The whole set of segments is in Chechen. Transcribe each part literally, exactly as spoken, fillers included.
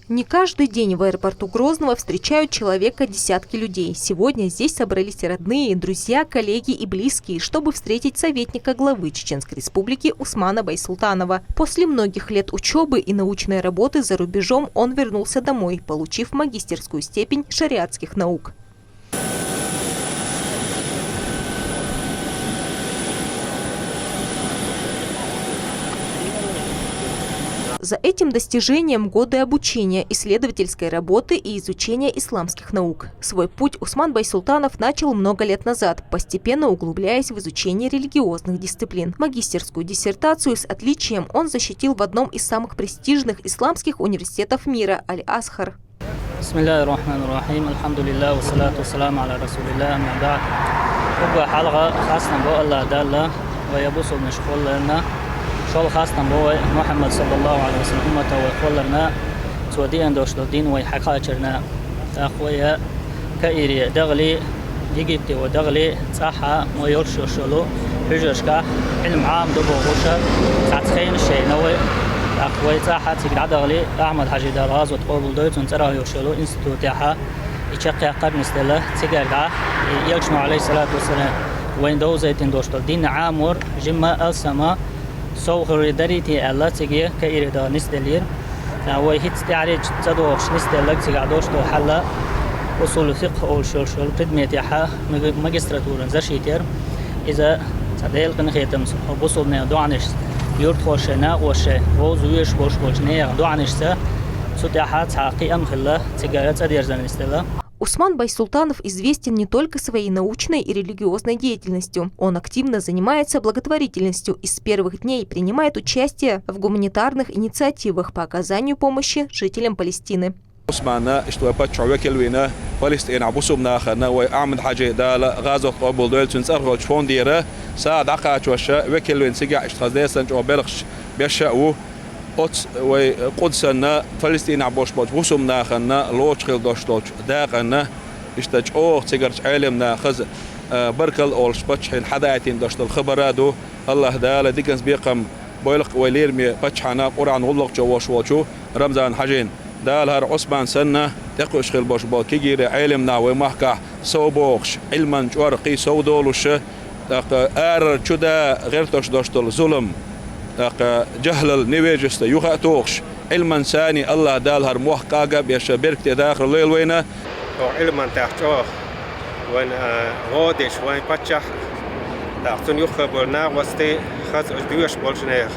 Не каждый день в аэропорту Грозного встречают человека десятки людей. Сегодня здесь собрались родные, друзья, коллеги и близкие, чтобы встретить советника главы Чеченской Республики Усмана Байсултанова. После многих лет учебы и научной работы за рубежом он вернулся домой, получив магистерскую степень шариатских наук. За этим достижением годы обучения, исследовательской работы и изучения исламских наук. Свой путь Усман Байсултанов начал много лет назад, постепенно углубляясь в изучение религиозных дисциплин. Магистерскую диссертацию с отличием он защитил в одном из самых престижных исламских университетов мира — Аль-Азхар. بسم الله الرحمن الرحيم. الحمد لله والصلاة والسلام على رسول الله. أما بعد. Уггар хьалха хастам бу Аллах Далла, вай бусулба нах хулларна. Шул хастам бу вай Мухаммад саллаллаху алейхи ва саллям уммата вай хулларна. Цо диан дошло дин вай хьакхачарна. ТӀаккха вай Каире дагӀали, Египте вай дагӀали, цӀахьа вай йолуш йолу хьуьжаршкахь Ӏилма Ӏама ду бохуша, цхьацца хенаш шайна вай. ТӀаккха вай цӀахьа цига дӀадагӀали, Ахьмад-Хьажи Далла гӀазот къобалдойла цуьнан цӀарах йолуш йолу институтехьа и чекхъяккхар нисделла, цигара дӀа и Элчано, алейхиссалату вассалам, вайна довзийтина долуш долу дин Ӏамор, жимма алсама, сов хир дарий те аьлла, цига Каире дагӀа нисделлера. Вай хӀинца тӀаьхьарчу цӀа дохуш нисделларг цигахь долуш долу хьал, усулул фикъхӀ олуш йолуш йолу предметехьа маг-, магистратуран защитера. Иза цхьа Делан къинхетамца бусулбанийн доӀанашца, юьртахошца, накъосташца, вовза везаш болуш болчу нехан доӀанашца, цу тӀаьхьа цхьа кхиам хилла, цигара цӀа дерзар нисделла. Усман Байсултанов известен не только своей научной и религиозной деятельностью. Он активно занимается благотворительностью и с первых дней принимает участие в гуманитарных инициативах по оказанию помощи жителям Палестины. Усманна, иштта вай паччахьо векал вина, Палестинехь бусулба нахана вай Ахьмад-Хьажи, Дала гӀазот къобалдойла цуьнан, цӀарах йолчу фондера сагӀа дӀакхачош векал вина, цигахь иштта хаза десан чӀогӀа белхаш беш а ву. Оцу вай Къудсанна, Палестинехь болуш болчу бусулба нахана лоцуш хила долуш долчу дакъанна, иштта чӀогӀа цигарчу Ӏелам нахаза, а, баркалла олуш паччахьна хьадаийтина долуш долу хабар а ду. Аллах Дала диканца бекхам бойла-кх вай лераме паччахьна, Къуръан гӀуллакхчо волуш волчу Рамзан-Хьажина. Дала хӀара Усман санна, тӀекхуьуш хила болуш болу кегийрхой, Ӏелам нах вай махкахь сов бохуш, Ӏилман чкъор кхин сов долуш, тӀаккха арара чу да гӀерташ долуш долу зулам, тӀаккха жахӀлал, невежество юха а тухуш, Ӏилманца Аллах Дала хӀара мохк къага а беш, беркате дахар лойла вайна. Оха Ӏилман тӀехь чӀогӀа вайна, а, гӀо деш вайн паччахь, тӀаккха цунна юххе болу накъостий, хаза уьш доьшуш болчу нехан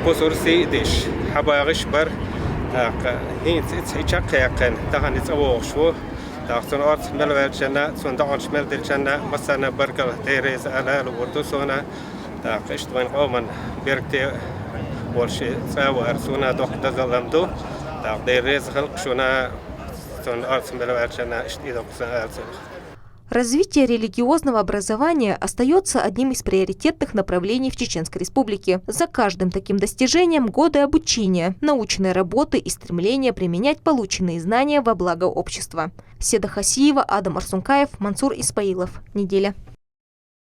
кхузара сий а деш, хьабагӀаш а бара. ТӀаккха хӀинца и чекхъяьккхина, тахана и цӀа вогӀуш ву. ТӀаккха цуьнан орца мел ваьлчанна, цуьнан доӀанаш мел дилчанна, массарна баркалла, Дела реза ала луур ду суна. ТӀаккха иштта вайн къоман беркате волуш и цӀа вар суна доккха дозалла ду. ТӀаккха Дела реза хуьлда шуна, цуьнан орца мел ваьлчанна, иштта и доккха сан ала ца Развитие религиозного образования остаётся одним из приоритетных направлений в Чеченской Республике. За каждым таким достижением — годы обучения, научной работы и стремления применять полученные знания во благо общества. Седа Хасиева, Адам Арсункаев, Мансур Исмаилов. Неделя.